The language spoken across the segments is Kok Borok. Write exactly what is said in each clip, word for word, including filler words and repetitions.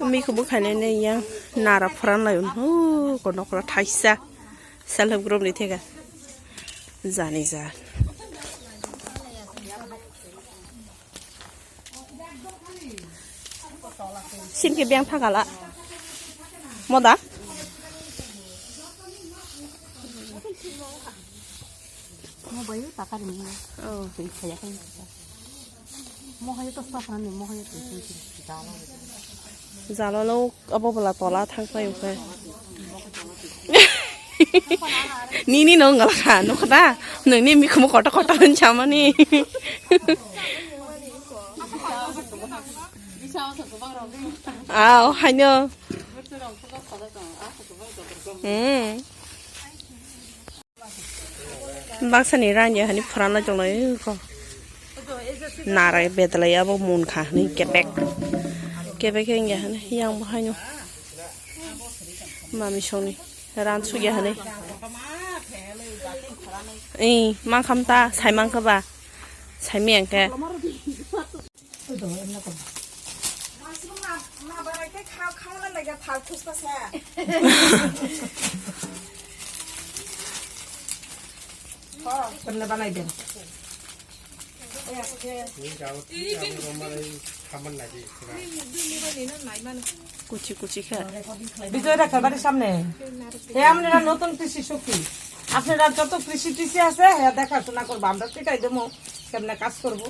Mikhumu khainai yang nara phuran lai hwn. Hu, kono kono thaisa self help group ni thega. Jani ja. Sinke beng thagala. Moda? Mo bayu takar ni. Oh. Tui khaya kan. Mo hayo to safran ni, mo hayo to safran ni. Jalo lo abo bela tola thang payo khe. Nini no ngal kha, no kha da. Nang ni mikhumu kota kota ran chamani. Aw, haino. Hmm. Baksani ranya hani phuranai tonglai ko. Narai bedalai abo munkha hani kebek. Kebek hingya hani yang bo haino. Mami songni ran sugya hani. Ei, mangkham ta, sai mangkha ba. Sai mengke. Kemne banai den. Kuchi kuchi khe. Bijoy Rakhar bari samne. He, amnera notun krishi sokhi. Apnera joto krishi tishi ase, he, dekhashona korbo. Amra shikhai demo, kemne kaj korbo.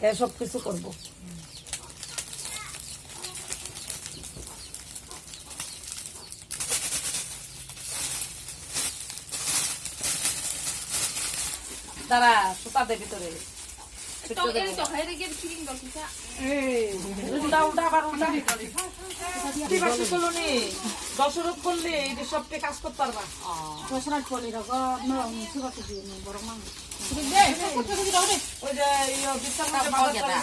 He sob kichu korbo. Dara, suta de bhitore. Suta de. Ei, ulta, ulta, abar ulta. Diba sikoloni, dosrot korle, ei je sobte kaj korte parba. Dosrot korle rogo, no, suga tu di, no, borok mang. Oi je, iyo, bisal mujhe babar kore de.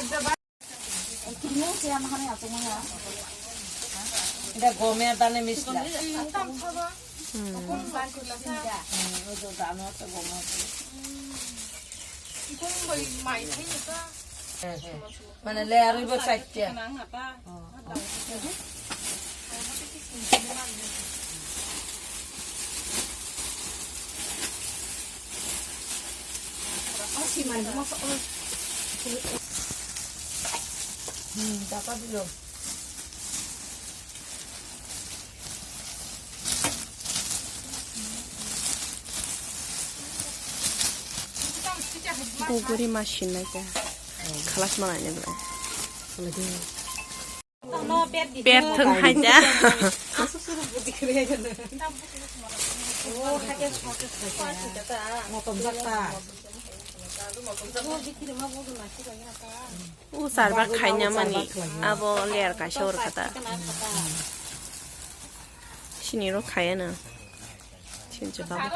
Eta gome dane misla. Hmm. Hmm, o jo dano to gome. He, he. Mane le aro ibo chatta. Hmm, tapa dilo. Guguri ma sinai khe khalas ma nainai belai. Per thung hai ja. Motom jakta. U sarba khaina mani abo layer kaisa ur kata. Sini ro khaya na. Sini je baba.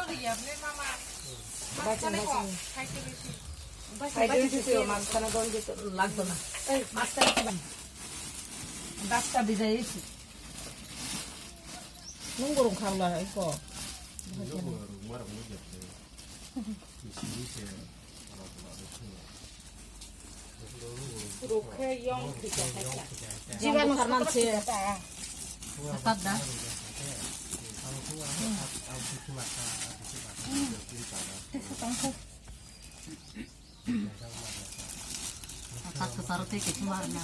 Bachung, bachung. Hai, hai, hai, hai, man khana don di lagdo na. Ei, mas khana ki bang. Dasta bijai isi. Nung burung khaula iko. Jiban kharman se. Sakat da. Sakat kesaro te kichung arna.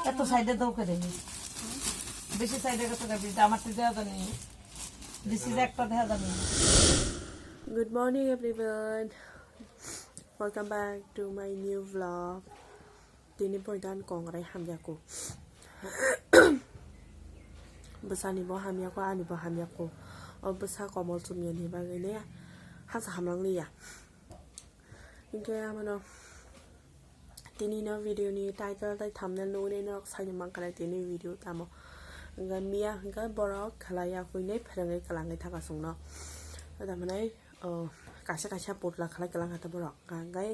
এত সাইডে দাও করে। বেশি সাইডে গেছে গা, বেশি আমার তো দেওয়া জানি। This is একটা দেওয়া জানি। Good morning everyone. Welcome back to my new vlog. Tini poidan kongrai hamya ko. Bwsani bo hamya ko, ani bo hamya ko. O bwsa komol chumya ni bagwi le hasa hamlang liya. Hinkhe amano tini no video ni title tai thumbnail nugwi norok saini mankha tini video tamo. Hinkhe miya hinkhe borok khlai ya hwnwi phwrwngwi kwlangwi thaka chwngno. Tamhinai, o, kaisa kaisa putla khlai kwlang kha borok. Hinkhe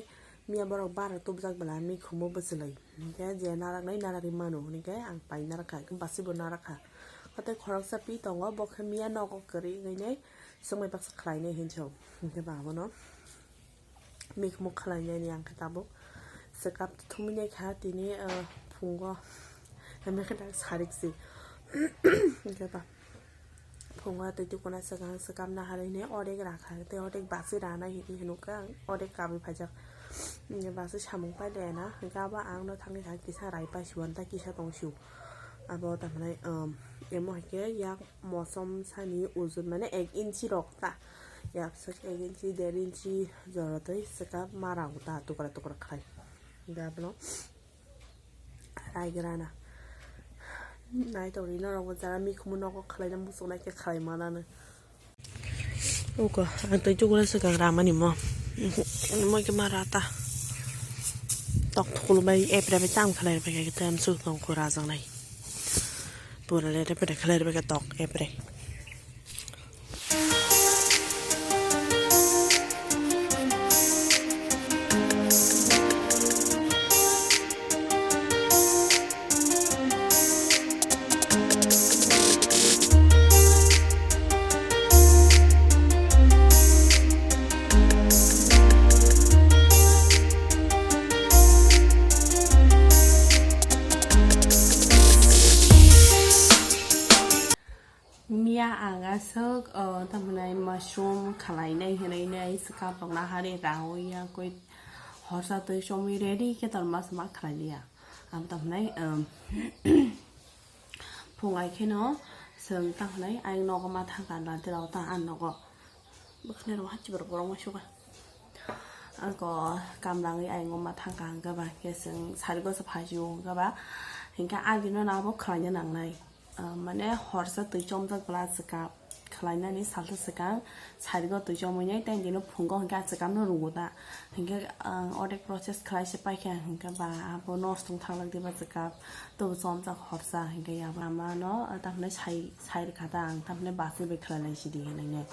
Miya borok bara tubujak bwla mikhumo bwchwlwi. Hinkhe je naraknai narakwi mano, hinkhe ang pai narakha, hinkhe basibo narakha. Hwtei khoroksa pi tongo, bo khe miya nogo kwrwi wngwi swngmai baksa khlainai hinwi. Hinkhe ba abono mikhumo khlainani ang khe tabuk swkap thumwi naikha tini, ah, phungo. Hwnwi khe tak sarik si. Hinkhe ba. Phungo tei tukuna swkang swkam naharwi hinwi odek rakha, tei odek basi ranai hinwi hinukha ang, odek kabwi phaijak. Basi samung pailaiya na, hinkhe abo ang no thangwi thang kisa rai paisiwo, ta kisa tongsiwo. Abo tamhinai, um, emo haikhe yak mosom sani ujun mane ek inchi rok ta, yak swk ek inchi, der inchi jora tei swkap ma rang ta tukra tukra khlai. Hinkhe abono Raigrana. Nai tongni norok bo jara mikhumu nogo khlaina muchungnai khe khlai manano. Uko, ang tei chukula swkang ramani mo. Mo khe ma rata. Tok thukulu bai epre bai cham khlai bai khe tam suk tong kho rajaknai. Pura le epre khlai bai khe tok epre. Miya ang aswk, o, tamhinai mushroom khwlainai hinwi nai swkap rok nahari raui ya koi horsa twi chomwi ready khe tor mas ma khwlai liya. Ang tamhinai, um, phungai kheno chwng tamhinai ayang nogo ma thangkha na tei rok ta ang nogo. Bwkhwnai rok hachi borok borok ma suka. Ako kamrangwi ayang ma thangkha hwnkhe ba khe chwng sarigo se phai sio hwnkhe ba hinkhe agino na abo khwlaina nangnai. Ah, mane horsa twi chomjak bwla swkang khwlainani salsa swkang sarigo twi chomwi nai tei dino phungo hinkhe ah swkangno rwo da. Hinkhe ang odek process khwlai se paikha hinkhe ba abo nosto wng thanglak diba swkang tobo chomjak horsa hinkhe abo amano tamhinai sai sai rwkha ta ang tamhinai bachwi bai khwlai lai sidi hinwi nai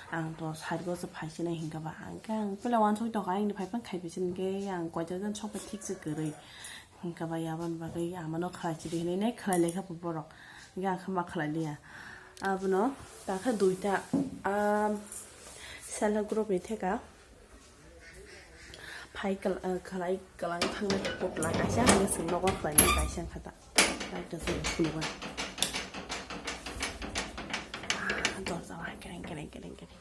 ang to sarigo se phai sinai hinkhe ba hinkhe ang pila wansugwi tongkha ayang ni phai phano khai phi sini hinkhe ang koijakjani sokphai thik se kwrwi. Hinkhe ba aboni bagwi amano khlai chidi hinwi nai khlai laikha bo borok. Hinkhe ang khe ma khlai liya. Abono takhe duita, ah, self help group ni theka phai kal-, ah, khlai kwlang thangna khe putla kaisa hinkhe chwng nogo khlainai kaisa wngkha ta. Kaisa chwng phunukha. Ah, dorja o hai kereng kereng kereng kereng.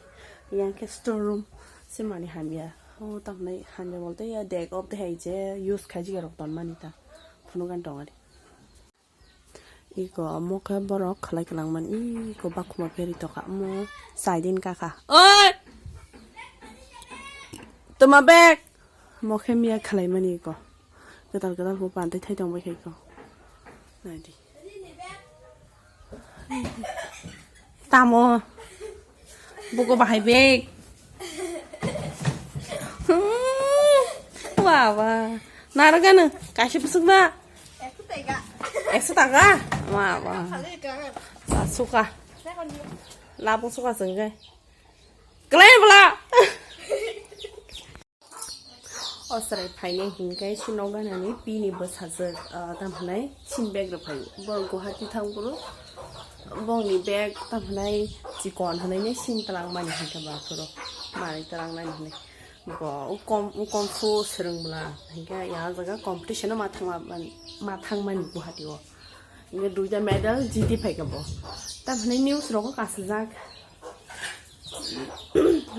Yang khe store room se mani hamya. O tamni hamya bolte ya dek of the hai je use khai jigya rok ton mani ta. Phunukani tongari. Iko omo khe borok khlai kwlangmani, iko bakhuma pheri tongkha, omo saidin kakha. Oi! Toma bag! Omo khe miya khlaimani iko. Kwtal kwtal bo pantwi thai tongbai kha iko. Naidi. Tamo. Buko bahai bag. Wa, wa. Naragana. Kaisa bwswk ba? Ekso taka. Ekso taka? Wa, wa. Sa suka. Labung suka sengke. Klai bla. O chwrai phainai hinkhe chini noganani pini bwsajwk, ah, tamo hinai chini bag rok phai. Bo Guwahati thang phuru bongni bag tamo hinai chikon hinai nai chini twlang mani hinkhe ba phuru manwi twlang nani hinwi. Bo ukom, ukom phu swrwng bwla hinkhe ya jaga competition o ma thangma, ma thangmani Guwahati o. Hinkhe duita medal jiti phaikha bo. Tamo hinai news rogo kasijak.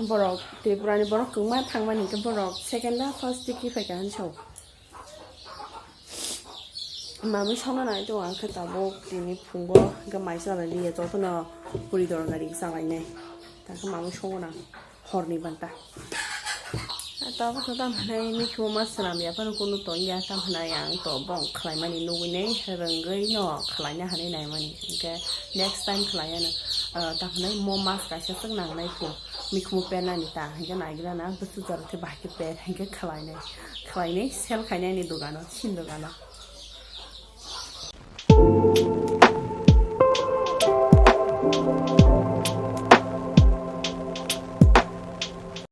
Borok Tripura ni borok kwbangma thangmani hinkhe borok second na first tiki phaikha hinwi sao. Mamwi songna nai tongo ang khe tabuk tini phungo hinkhe mai chalai liya jotono puri dorgari chalainai. Tangkhe mamwi songo nang horni banta. Tabuk to tamo hinai mikhumo ma swnam ya phano kunu tong ya tamo hinai ang to bong khlaimani nugwi nai rwngwi no khlaina hinwi naimani hinkhe next time khlai ano. Ah, tamo hinai mo mas kaisa swk nangnai kho mikhumo pernani ta hinkhe naigra na bwswk jora khe bahai khe per hinkhe khlainai khlainai sell khainai ani dogano chini dogano.